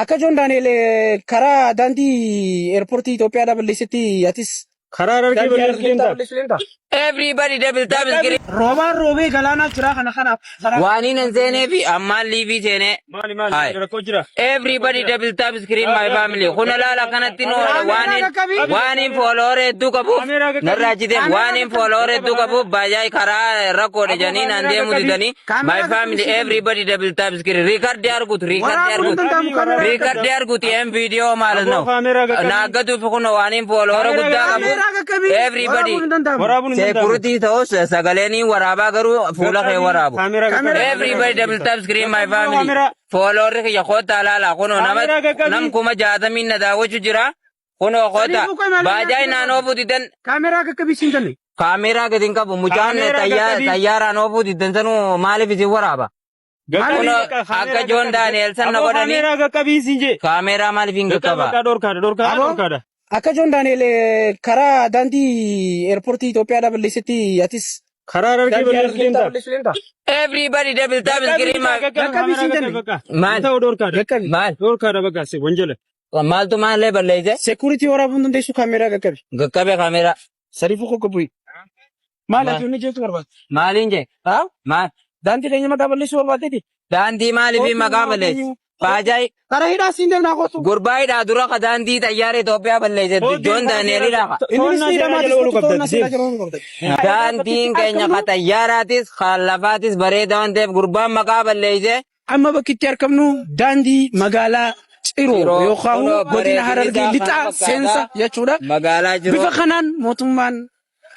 Akka Joon Daani'el karaa daandii eerpoortii Itoophiyaadhaa balleessetti atis Karaa Harargee daandii balleessu Harargee deemtaa? balleessuu deemtaa? Everybody double tap screen. Roobaan roobee galaanaa jira kana kanaaf. Waan hin seenee fi ammaan liivii seenee. Maali maali Hai. rakkoo jira? Everybody double tap screen, my family. Kun laala kanatti nu waan hin follower hedduu qabuuf narraa jite, waan hin follower hedduu qabuuf baay'ee karaa rakkoodha jedhanii naan deemuu didanii. My family, everybody double tap screen. Record argutu, record Waraabuu hin argutu. danda'amu kaameeraa. Record arguti em video ማለት ነው. Kaameeraa qaqqabii. Naaggatuuf kun waan hin follower guddaa qabuuf. Kaameeraa qaqqabii. Everybody. Waraabuu hin danda'amu. Waraabuun hin danda'amu. Security ta'us sagaleen waraabaa garuu fuula kee waraabu. Kaameeraa qaqqabii. Everybody double tap screen, my family. Kaameeraa. Followerri kiyya koottaa laala kunoo nama Kaameeraa qaqqabii. nam 60,000 na daawwachu jira. Kunoo koottaa. Saniifuu qoy malee Baajaay naan oofuu didan. Kaameeraa qaqqabii siin jenne. Kaameeraa gadi hin qabu. Mucaan Kaameeraa qaqqabii. Xayyaaraan oofuu didan sanuu maaliif isin waraaba? Kunoo akka Joon Daani'el san na godhanii. Kaameeraa qaqqabii siin jee. Kaameeraa maaliif hin qaqqaba? Bakka dhorkaadha dhorkaadha Aboo. dhorkaadha. Akka Joon Daani'el karaa daandii eerpoortii Itoophiyaadhaa balleessetti atis Karaa Harargee daandii balleessu Harargee deemtaa? balleessuu deemtaa? Everybody double tap screen my. Qaqqabii siin jenne. Maal? Ta'u dhorkaadha. Qaqqabii. Maal? Dhorkaadha bakka si wanjala. Maaltu maallee balleesse? Security waraabuu hin dandeessu, kaameeraa qaqqabi. Qaqqabe kaameeraa. Sariifuu qoqqobu'i. Maal ati inni jechuun barbaadu? Maaliin jee? Haa? Maal? Daandii keenya maqaa balleessuu barbaaddeeti? Daandii maaliif maqaa balleesse? Baajaay Karaa hidhaa siin deemnaa kootu. Gurbaa hidhaa dura ka daandii xayyaara Itoophiyaa balleesse Joon Daani'elidha. Innis hidhamaatis to'annaa seeraa jala ooluu qabda. Daandiin keenya ka xayyaaraatis ka lafaatis bareeda waan ta'eef gurbaan maqaa balleesse. Amma bakki itti argamnu daandii magaalaa Ciroo Ciroo, yookaan kunoo godina bareedinni Harargee isaa Lixaa kana fakkaata. seensa jechuudha. Magaalaa Ciroo. Bifa kanaan mootummaan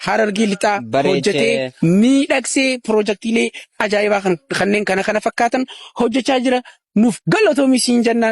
Harargee Lixaa Bareechee. hojjetee miidhagsee piroojaktiilee ajaa'ibaa kanneen kana fakkaatan hojjechaa jira. Nuuf galatoomi siin jenna.